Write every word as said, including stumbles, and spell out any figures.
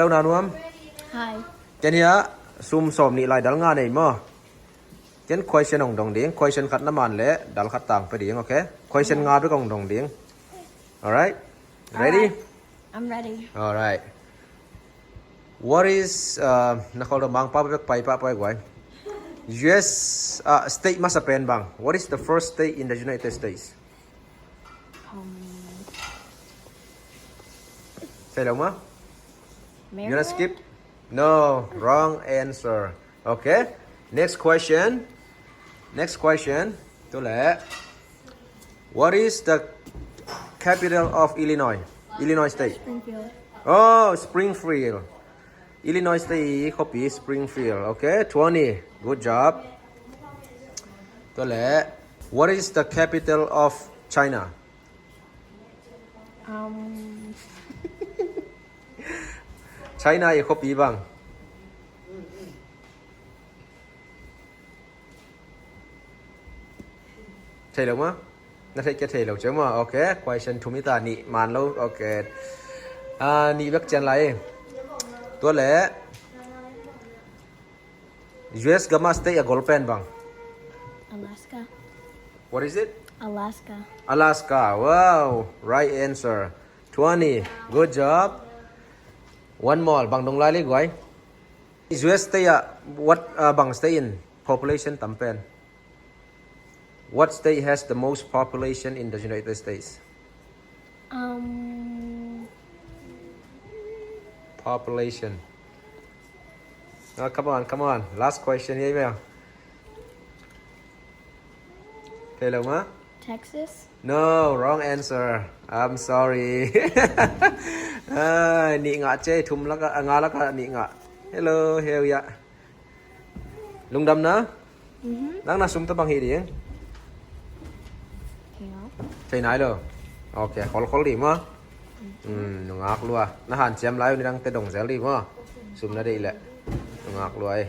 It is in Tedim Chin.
Hello, na nuam? Hi. Ken hiah sum sawm nih lai dal nga nei maw? Ken question hong dong ding, question khat na man leh dal khat tang pia ding, okay? Question nga bek hong dong ding. Alright? Ready? Alright. I'm ready. Alright. What is, uh, na khol dong, Mangpa bek pai pah pai guai. U S, uh, state masa pen bang. What is the first state in the United States? Um, Thei lo maw? You wanna Maryland? Skip? No, wrong answer. Okay. Next question. Next question. Tu leh. What is the capital of Illinois? Illinois State. Springfield. Oh, Springfield. Illinois State khuapi Springfield. Okay, twenty. Good job. Tu leh. What is the capital of China? Um, China i khuapi bang. Thei lo maw? Na thei kia thei lo cia maw? Okay. Question thum hi ta, nih man lo. Okay. Ah, nih bek cian lai. Tu leh. U S gam ah state a gol pen bang. Alaska. What is it? Alaska. Alaska. Wow. Right answer. Twenty. Good job. One more. Bang dong lai li guai. U S state ah, what, uh, bang state in population tam pen? What state has the most population in the United States? Um, Population. Ah, come on, come on. Last question here, maw. Thei lo maw? Texas. No, wrong answer. I'm sorry. Ah, nih ngah cia, thum lak ah, nga lak ah nih ngah. Hello, here we are. Lungdam na? Mhm. Nang na sum tawh bang hi ding? Thei lo. Thei nai lo. Okay, khol khol di maw? Mhm. Hmm, nungak lua. Na hanciam lai uh ni dang teh dong zel di maw? Sum na deih leh. Nungak lua e.